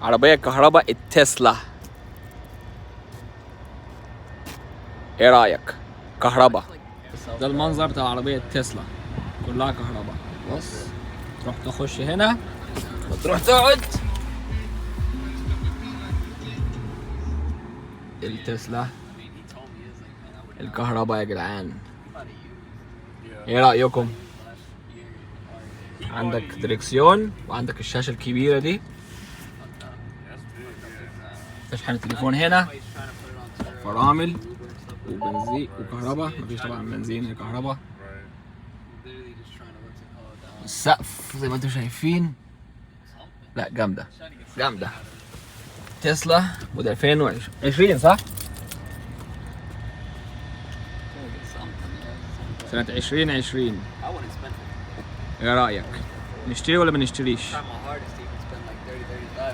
عربية كهرباء التسلا. ايه رأيك؟ كهرباء. ده المنظر بتاع عربية تسلا، كلها كهرباء. بص، تروح تخش هنا وتروح تقعد. التسلا الكهرباء يا جدعان، ايه رأيكم؟ عندك دريكسيون وعندك الشاشة الكبيرة دي، تشحن التليفون هنا، فرامل وبنزين وكهرباء، مفيش طبعا بنزين، كهرباء. السقف زي ما انتم شايفين، لا جامدة جامدة. تسلا موديل 2020 صح؟ سنة 2020. ايه رأيك؟ نشتري ولا ما نشتريش؟